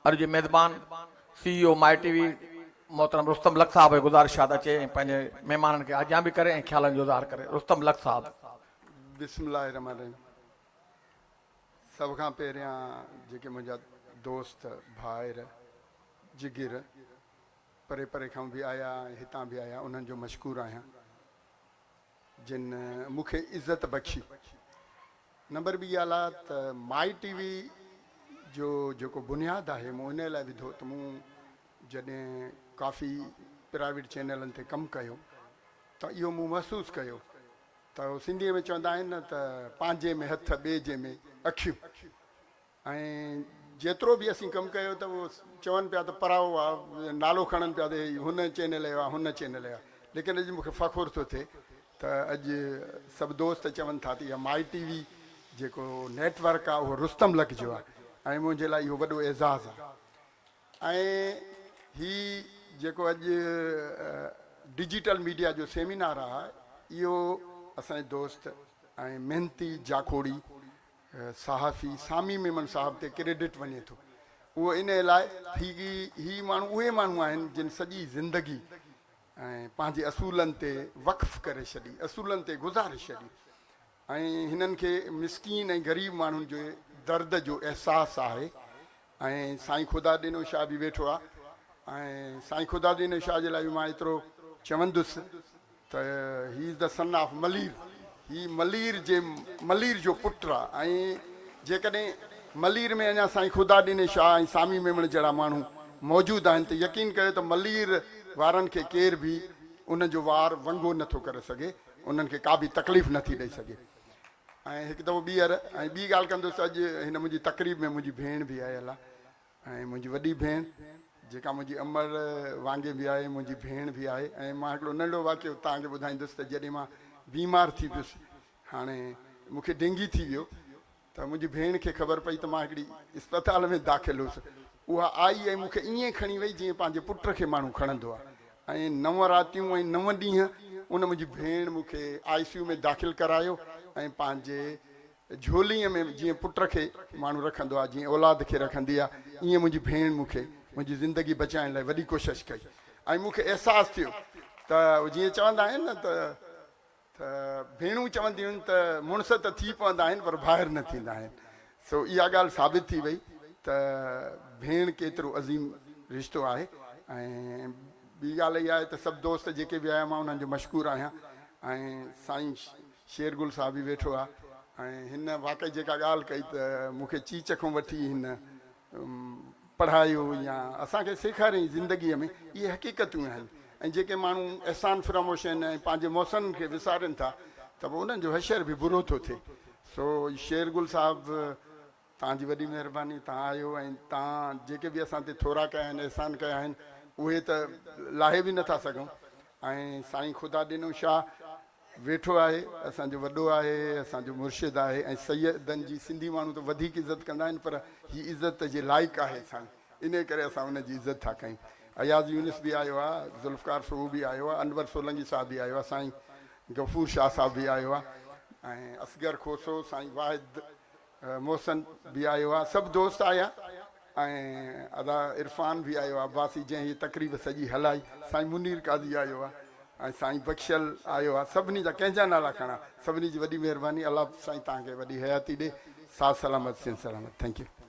اڄ جي ميزبان C E O my T V محترم رستم لک صاحب کي گذارش آ ته اچي ۽ پنهنجي مهمانن کي آجيان به ڪري ۽ خيالن جو اظهار ڪري. رستم لک صاحب. بسم الله الرحمٰن الرحيم سڀ کان پهريان جيڪي منهنجا دوست ڀائر جگر پري پري کان به آيا ۽ هتان به آيا انهن جو مشڪور آهيان جن مون کي عزت بخشي. نمبر ٻي ڳالهه آ ته مائي ٽي وي جو جيڪو بنياد آهي مون انهي لاء وڌو ته مون جڏهن ڪافي پرائيويٽ چينلن تي ڪم ڪيو ته اهو مون محسوس ڪيو ته سنڌيء ۾ چوندا آهن نه ته پنهنجي ۾ هٿ ٻئي جي ۾ اکيون. ۽ جيترو به اسين ڪم ڪيو ته اهو چون پيا ته پرائو آ، نالو کڻن پيا ته هي هن چينل جو آ، هن چينل جو آ، ليڪن اڄ مون کي فخر ٿو ٿئي ته اڄ سڀ دوست چون ٿا ته اها مائي ٽي وي جيڪو نيٽ ورڪ آ اهو رستم لک جو آ ۽ منهنجي لاء اهو وڏو اعزاز آ ۽ هي جيڪو اڄ ڊجيٽل ميڊيا جو سيمينار آ اهو اسان جي دوست ۽ محنتي جاکوڙي صحافي سامي ميمڻ صاحب تي ڪريڊٽ وڃي ٿو اهو انهي لاء هي هي ماڻهو اهي ماڻهو آهن جن سڄي زندگي ۽ پنهنجي اصولن تي وقف ڪري ڇڏي اصولن تي گذاري ڇڏي ۽ هنن کي مسڪين ۽ غريب ماڻهن جي درد جو احساس آهي ۽ سائين خدا ڏنو شاهه به ويٺو آ ۽ سائين خدا ڏنو شاهه جي لاء به مان ايترو چوندس ته he is the son of Malir هي ملير جي ملير جو پٽ آ ۽ جيڪڏهن ملير ۾ اڃا سائين خدا ڏني شاهه ۽ سامي ميمڻ جهڙا ماڻهو موجود آهن ته يقين ڪيو ته ملير وارن کي ڪير به انهن جو وار ونگو نه ٿو ڪري سگهي انهن کي ڪا به تڪليف نه ٿي ڏئي سگهي ۽ هڪ دفعو ٻيهر ۽ ٻي ڳالهه ڪندس اڄ هن منهنجي تقريب ۾ منهنجي ڀيڻ به آيل آ ۽ منهنجي وڏي ڀيڻ جيڪا منهنجي امڙ وانگي به آهي منهنجي ڀيڻ به آهي ۽ مان هڪڙو ننڍڙو واقعو توهان کي ٻڌائيندس ته جڏهن مان بيمار ٿي پيس هاڻي مون کي ڊينگي ٿي ويو ته منهنجي ڀيڻ کي خبر پئي ته مان هڪڙي اسپتال ۾ داخل هيس اها آئي ۽ مون کي ائين کڻي وئي جيئن پنهنجي پٽ کي ماڻهو کڻندو آهي ۽ نو راتيون ۽ نو ڏينهن ان منهنجي ڀيڻ مون کي آء سي يو ۾ داخل ڪرايو ۽ پنهنجي جهوليء ۾ جيئن پٽ کي ماڻهو رکندو آهي، جيئن اولاد کي رکندي آهي، ائين منهنجي ڀيڻ مون کي منهنجي زندگي بچائڻ لاء وڏي ڪوشش ڪئي ۽ مون کي احساس ٿيو ته جيئن چوندا آهن نه ته ته ڀيڻون چونديون آهن ته مڙس ته ٿي پوندا آهن پر ڀائر نه ٿيندا آهن. سو اها ڳالهه ثابت ٿي وئي ته ڀيڻ ڪيترو عظيم رشتو آهي ۽ ٻي ڳالهه اها آهي ته سڀ دوست جيڪي به آيا مان انهن جو مشڪور آهيان ۽ سائين شير گل صاحب به ويٺو آهي ۽ هن واقعي جيڪا ڳالهه ڪئي ته مون کي چيچ کان وٺي هن پڙهايو يا اسان کي سيکاريائين زندگيء ۾ اهي حقيقتون آهن ۽ جيڪي ماڻهو احسان فراموش آهن ۽ پنهنجي محسنن کي وسارين ٿا ته پوء انهن جو حشر به برو ٿو ٿئي سو شير گل صاحب توهان جي وڏي مهرباني توهان آيو ۽ توهان جيڪي به اسان تي ٿورا ڪيا آهن احسان ڪيا آهن اهي ته لاهي به نٿا سگهون ۽ سائين خدا ڏنو شاهه ويٺو آهي اسان جو وڏو آهي اسان جو مرشد آهي ۽ سيدن جي سنڌي ماڻهو ته وڌيڪ عزت ڪندا آهن پر هي عزت جي لائق آهي سائين انهي ڪري اسان ان جي عزت ٿا ڪيون اياز يونس به آيو آهي ذوالفقار سوهو به آيو آهي انور سولنگي صاحب به آيو آهي سائين غفور شاهه صاحب به آيو آهي ۽ اصغر کوسو سائين واحد محسن به آيو آ سڀ دوست آيا ۽ ادا عرفان به آيو آ عباسي جنهن هي تقريب سڄي هلائي سائين منير قاضي آيو آ ۽ سائين بخشل آيو آ سڀني جا ڪنهن جا نالا کڻان سڀني جي وڏي مهرباني الله سائين توهان کي وڏي حياتي ڏي ساٿ سلامت سنڌ سلامت thank you.